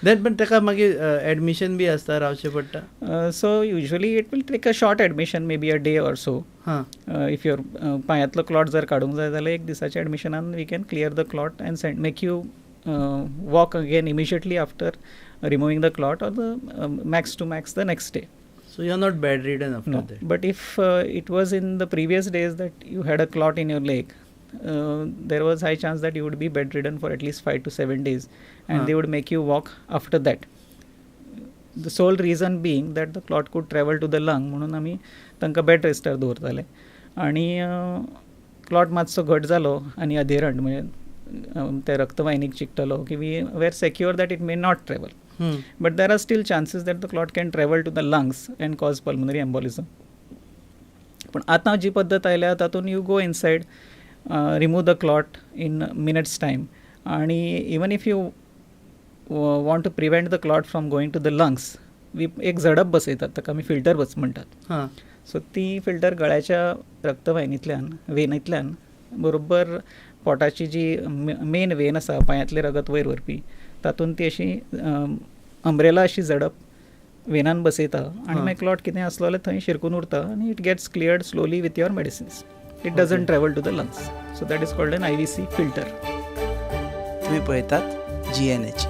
देन पण ताका मागीर एडमिशन बी आसता, रावचें पडटा? So usually it will take a short admission, maybe a day or so. If your पांयांतलो clot जर काडूंक जाय जाल्यार एक दिसाच्या एडमिशनान we can clear the clot and send make you walk again immediately after removing the clot or the max to max the next day. So you are not bed ridden after No, that? But if it was in the previous days that you had a clot in your leg, there was high chance that you would be bedridden for at least 5 to 7 days, and they would make you walk after that. The sole reason being that the clot could travel to the lung. म्हणून आमी तांकां bed रेस्टार दवरताले आनी clot मातसो घट जालो आनी अधेरंट म्हणजे ते रक्तवाहिनीक चिकटलो की we were secure that it may not travel. But there are still chances that the clot can travel to the lungs and cause pulmonary embolism. पण आतां जी पद्दत आयल्या तातूंत you go inside, remove the clot in minutes time आणि even if you want to prevent the clot from going to the lungs, we एक झडप बसयतात, ताका आमी फिल्टर बस म्हणटात. सो ती फिल्टर गळ्याच्या रक्तवाहिनींतल्यान, वेनींतल्यान बरोबर पोटाची जी मेन वेन आसा, पांयांतलें रगत वयर व्हरपी, तातूंत ती अशी अंब्रेला अशी झडप वेनान बसयता आनी मागीर क्लॉट कितें आसलो जाल्यार थंय शिरकून उरता आनी it gets cleared slowly with your medicines. It doesn't travel to the lungs. So that is called an IVC filter. तुम्ही पळयतात जीएनएच.